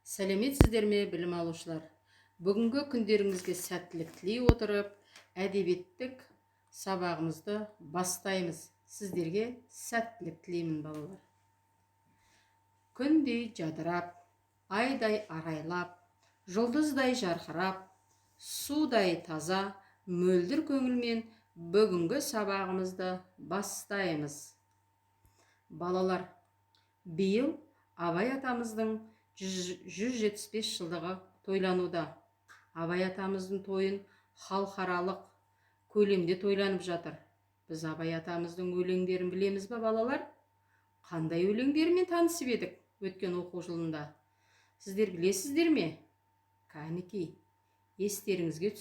Сәлеметсіздер ме, білім алушылар! Бүгінгі күндеріңізге сәттілік тілей отырып, әдебиеттік сабағымызды бастаймыз. Сіздерге сәттілік тілеймін, балалар. Күндей жадырап, айдай арайлап, жұлдыздай жарқырап, судай таза, мөлдір көңілмен бүгінгі сабағымызды бастаймыз. Балалар, биыл Абай атамыздың 175 жылдығы тойлануда. Абай атамыздың тойын халықаралық көлемде тойланып жатыр. Біз Абай атамыздың өлеңдерін білеміз ба, балалар? Қандай өлеңдерімен танысып едік өткен оқу жылында? Сіздер білесіздер ме? Кәнекей, естеріңізге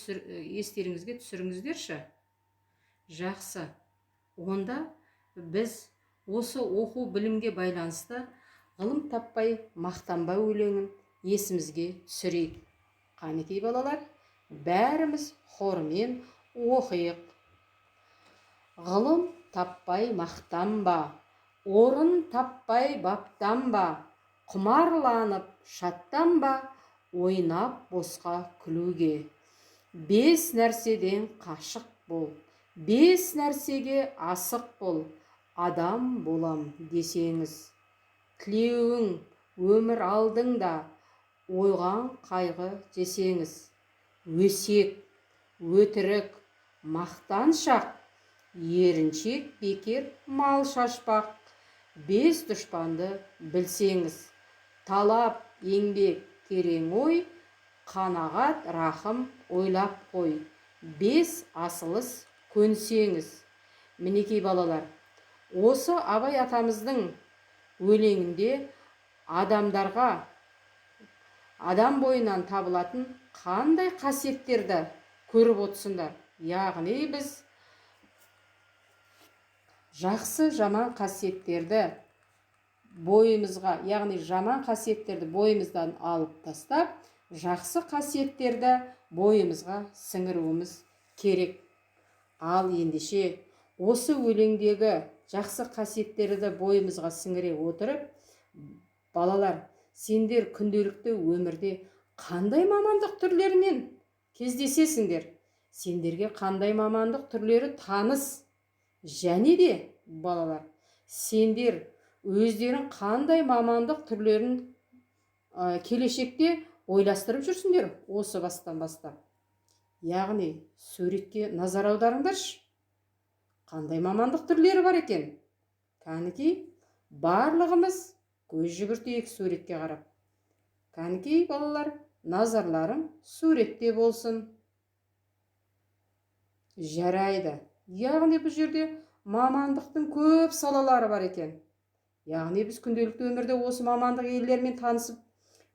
түсіріңіздерші. Жақсы. Онда біз осы оқу білімге байланысты «Ғылым таппай мақтанба» өлеңін есімізге түсірейік. Қанекей, балалар, бәріміз хормен оқиық. Ғылым таппай мақтанба, орын таппай баптанба, құмарланып шаттанба, ойнап босқа күлуге. Бес нәрседен қашық бол, бес нәрсеге асық бол, адам болам десеңіз. Тілеуің өмір алдыңда, ойған қайғы жесеңіз. Өсек, өтірік, мақтаншақ, еріншек, бекер мал шашпақ, бес дұшпанды білсеңіз. Талап, еңбек, терең ой, қанағат, рахым ойлап қой, бес асыл іс көнсеңіз. Мінекей, балалар, осы Абай атамыздың өлеңінде адамдарға, адам бойынан табылатын қандай қасиеттерді көріп отырсыңдар? Яғни біз жақсы, жаман қасиеттерді бойымызға, яғни жаман қасиеттерді бойымыздан алып тастап, жақсы қасиеттерді бойымызға сіңіруіміз керек. Ал ендеше, осы өлеңдегі жақсы қасиеттерді бойымызға сіңіре отырып, балалар, сендер күнделікті өмірде қандай мамандық түрлерімен кездесесіңдер? Сендерге қандай мамандық түрлері таныс? Және де, балалар, сендер өздерің қандай мамандық түрлерін келешекте ойластырып жүрсіңдер осы бастан бастап? Яғни суретке назар аударыңдаршы, қандай мамандық түрлері бар екен? Кәнекей, барлығымыз көз жүгіртейік суретке қарап. Кәнекей, балалар, назарларың суретте болсын. Жарайды. Яғни бұл жерде мамандықтың көп салалары бар екен. Яғни біз күнделікті өмірде осы мамандық иелерімен танысып,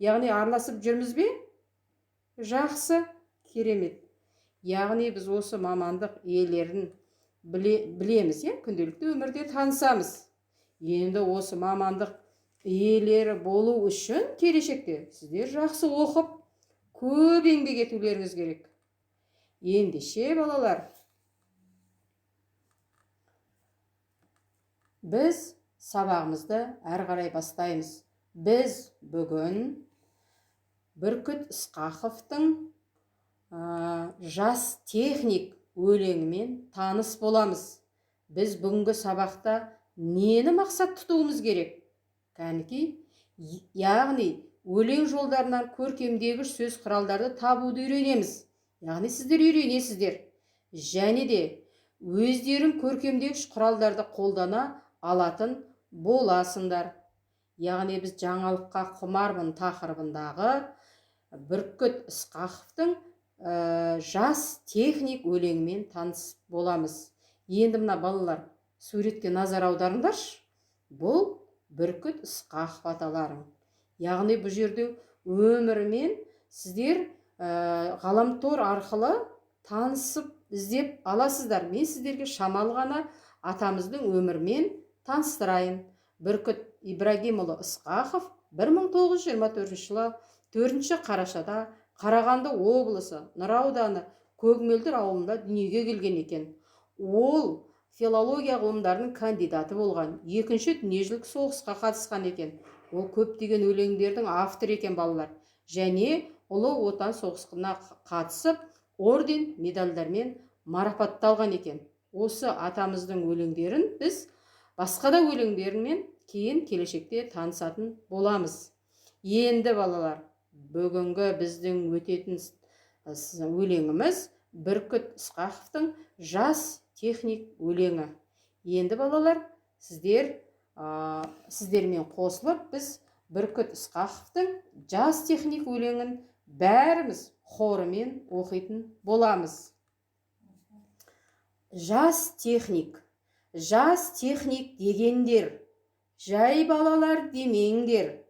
яғни араласып жүрміз бе? Жақсы, керемет. Яғни біз осы мамандық иелерін білеміз, иә, күнделікті өмірде танысамыз. Енді осы мамандық иелері болу үшін келешекте сіздер жақсы оқып, көп еңбек етулеріңіз керек. Ендеше, балалар, біз сабағымызды әрі қарай бастаймыз. Біз бүгін Бүркіт Ысқақовтың «Жас техник» өлеңімен таныс боламыз. Біз бүгінгі сабақта нені мақсат тұтуымыз керек? Кәнекей, яғни өлең жолдарынан көркемдегіш сөз құралдарды табуды үйренеміз. Яғни сіздер үйренесіздер. Және де өздерің көркемдегіш құралдарды қолдана алатын боласыңдар. Яғни біз «Жаңалыққа құмармын» тақырыбындағы Бүркіт Ысқақовтың «Жас техник» өлеңімен таныс боламыз. Енді мына, балалар, суретке назар аударыңдаршы. Бұл Бүркіт Ысқақов аталарың. Яғни бұл жерде өмірімен сіздер ғаламтор арқылы танысып, іздеп аласыздар. Мен сіздерге шамалы ғана атамыздың өмірімен таныстырайын. Бүркіт Ибрагимұлы Ысқақов 1924 жылы 4 қарашада Қарағанды облысы, Нұра ауданы, Көкмөлдір ауылында дүниеге келген екен. Ол филология ғылымдарының кандидаты болған. Екінші дүниежүзілік соғысқа қатысқан екен. Ол көптеген өлеңдердің авторы екен, балалар. Және Ұлы Отан соғысына қатысып, орден, медальдармен марапатталған екен. Осы атамыздың өлеңдерін біз басқа да өлеңдерімен кейін келешекте танысатын боламыз. Енді, балалар, бүгінгі біздің өтетін өлеңіміз — Бүркіт Ысқақовтың «Жас техник» өлеңі. Енді, балалар, сіздермен қосылып, біз Бүркіт Ысқақовтың «Жас техник» өлеңін бәріміз хорымен оқитын боламыз. «Жас техник». Жас техник дегендер, жай балалар демеңдер,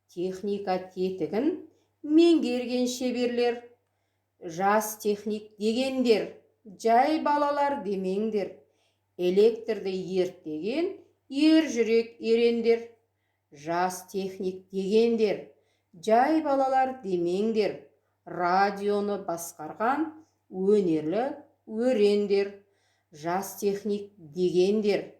техника тетігін меңгерген шеберлер. Жас техник дегендер, жай балалар демеңдер, электрді ерттеген ер жүрек ерендер. Жас техник дегендер, жай балалар демеңдер, радионы басқарған өнерлі өрендер. Жас техник дегендер,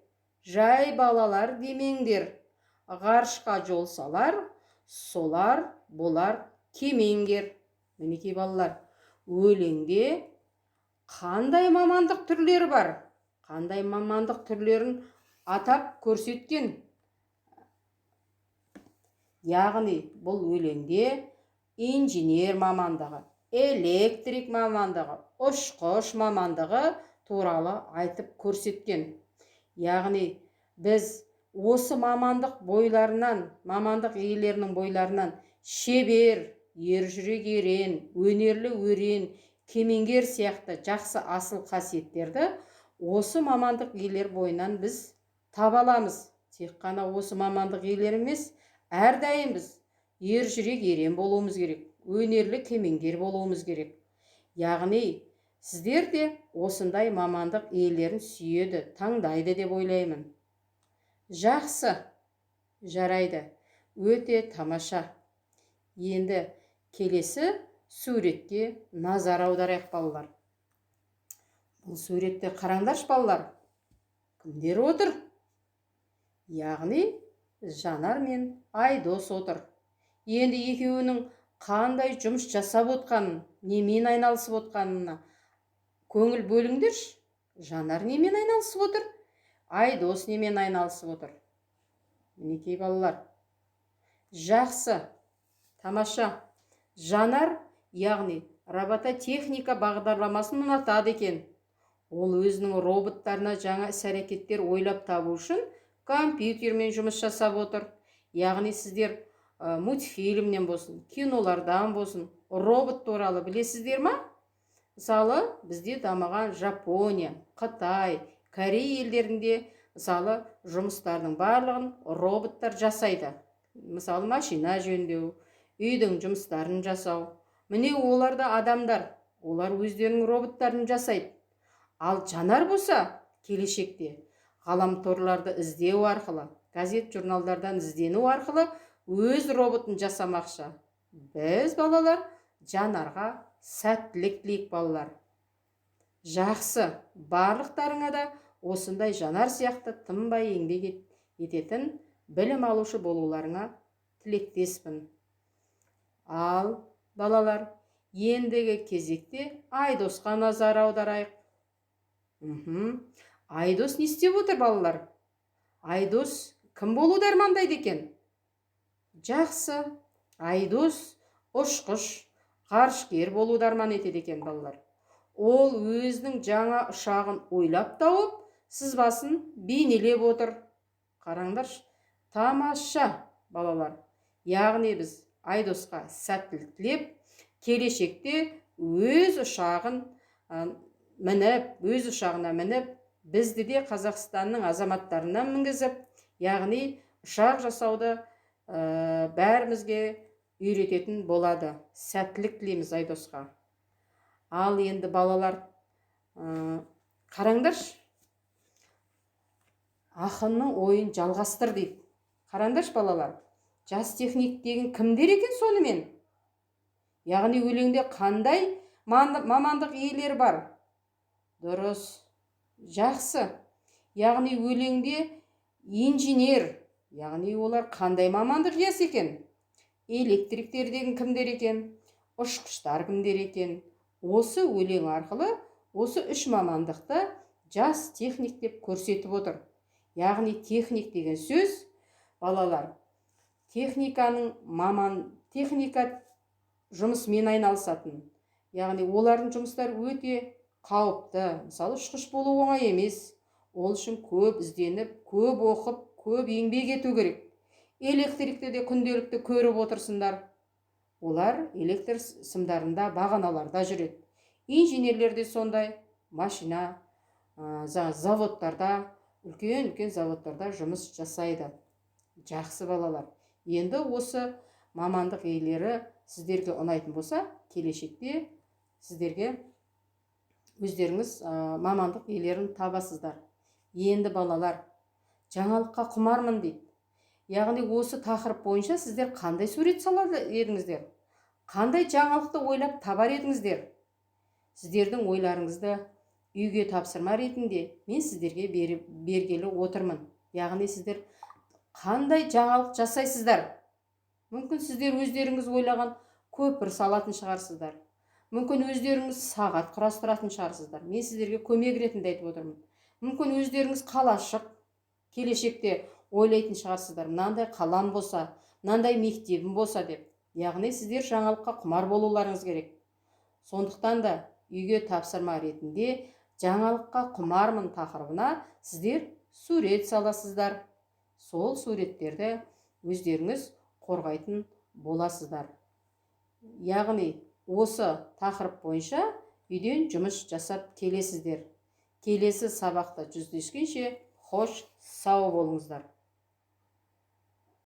жай балалар демеңдер, ғарышқа жол салар солар болар кемеңгер. Мінекей, балалар, өлеңде қандай мамандық түрлері бар? Қандай мамандық түрлерін атап көрсеткен? Яғни бұл өлеңде инженер мамандығы, электрик мамандығы, ұшқыш мамандығы туралы айтып көрсеткен. Яғни біз осы мамандық бойларынан, мамандық иелерінің бойларынан шебер, ержүрек ерен, өнерлі өрен, кемеңгер сияқты жақсы асыл қасиеттерді осы мамандық иелер бойынан біз таба аламыз. Тек қана осы мамандық иелері емес, әрдайым біз ержүрек ерен болуымыз керек, өнерлі кемеңгер болуымыз керек. Яғни сіздер де осындай мамандық иелерін сүйеді, таңдайды деп ойлаймын. Жақсы, жарайды, өте тамаша. Енді келесі суретке назар аударайық, балалар. Бұл суретте, қараңдаршы, балалар, кімдер отыр? Яғни Жанар мен Айдос отыр. Енді екеуінің қандай жұмыс жасап отқанын, немен айналысып отқанына көңіл бөліңдерші. Жанар немен айналысып отыр? Айдос немен айналысып отыр? Мінекей, балалар, жақсы, тамаша. Жанар, яғни робототехника бағдарламасын ұнатады екен. Ол өзінің роботтарына жаңа іс әрекеттер ойлап табу үшін компьютермен жұмыс жасап отыр. Яғни сіздер мультфильмнен болсын, кинолардан болсын, робот туралы білесіздер ма? Мысалы, бізде дамыған Жапония, Қытай, Корей елдерінде, мысалы, жұмыстардың барлығын роботтар жасайды. Мысалы, машина жөндеу, үйдің жұмыстарын жасау. Міне, олар да адамдар, олар өздерінің роботтарын жасайды. Ал Жанар болса, келешекте ғаламторларды іздеу арқылы, газет журналдардан іздену арқылы өз роботын жасамақшы. Біз, балалар, Жанарға сәттілік тілейік. Балалар, жақсы, барлықтарыңа да осындай Жанар сияқты тынбай еңбек ететін білім алушы болуларыңа тілектеспін. Ал, балалар, ендігі кезекте Айдосқа назар аударайық. Айдос не істеп отыр, балалар? Айдос кім болуды армандайды екен? Жақсы, Айдос ұшқыш, ғарышкер болуды арман етеді екен, балалар. Ол өзінің жаңа ұшағын ойлап тауып, сызбасын бейнелеп отыр. Қараңдаршы, тамаша, балалар. Яғни біз Айдосқа сәттілік тілеп, келешекте өз ұшағын мініп, өз ұшағына мініп, бізді де Қазақстанның азаматтарына мінгізіп, яғни ұшақ жасауды бәрімізге үйрететін болады. Сәттілік тілейміз Айдосқа. Ал енді, балалар, қараңдаршы, ақынның ойын жалғастыр дейді. Қараңдаршы, балалар, жас техник деген кімдер екен сонымен? Яғни өлеңде қандай мамандық иелері бар? Дұрыс, жақсы. Яғни өлеңде инженер, Яғни олар қандай мамандық иесі екен? Электриктер деген кімдер екен? Ұшқыштар кімдер екен? Осы өлең арқылы осы үш мамандықты жас техник деп көрсетіп отыр. Яғни техник деген сөз, балалар, техниканың маман, техника жұмысымен айналысатын. Яғни олардың жұмыстары өте қауіпті. Мысалы, ұшқыш болу оңай емес, ол үшін көп ізденіп, көп оқып, көп еңбек ету керек. Электрикті де күнделікті көріп отырсыңдар, олар электр сымдарында, бағаналарда жүреді. Инженерлер де сондай, машина заводтарда, үлкен үлкен заводтарда жұмыс жасайды. Жақсы, балалар, енді осы мамандық иелері сіздерге ұнайтын болса, келешекте сіздерге өздеріңіз мамандық иелерін табасыздар. Енді, балалар, «Жаңалыққа құмармын» дейді. Яғни осы тақырып бойынша сіздер қандай сурет салар едіңіздер? Қандай жаңалықты ойлап табар едіңіздер? Сіздердің ойларыңызды үйге тапсырма ретінде мен сіздерге бергелі отырмын. Яғни сіздер қандай жаңалық жасайсыздар? Мүмкін, сіздер өздеріңіз ойлаған көпір салатын шығарсыздар, мүмкін, өздеріңіз сағат құрастыратын шығарсыздар. Мен сіздерге көмек ретінде айтып отырмын. Мүмкін, өздеріңіз қалашық келешекте ойлайтын шығарсыздар, мынандай қалам болса, мынандай мектебім болса деп. Яғни сіздер жаңалыққа құмар болуларыңыз керек. Сондықтан да үйге тапсырма ретінде «Жаңалыққа құмармын» тақырыбына сіздер сурет саласыздар. Сол суреттерді өздеріңіз қорғайтын боласыздар. Яғни осы тақырып бойынша үйден жұмыс жасап келесіздер. Келесі сабақта жүздескенше, қош сау болыңыздар.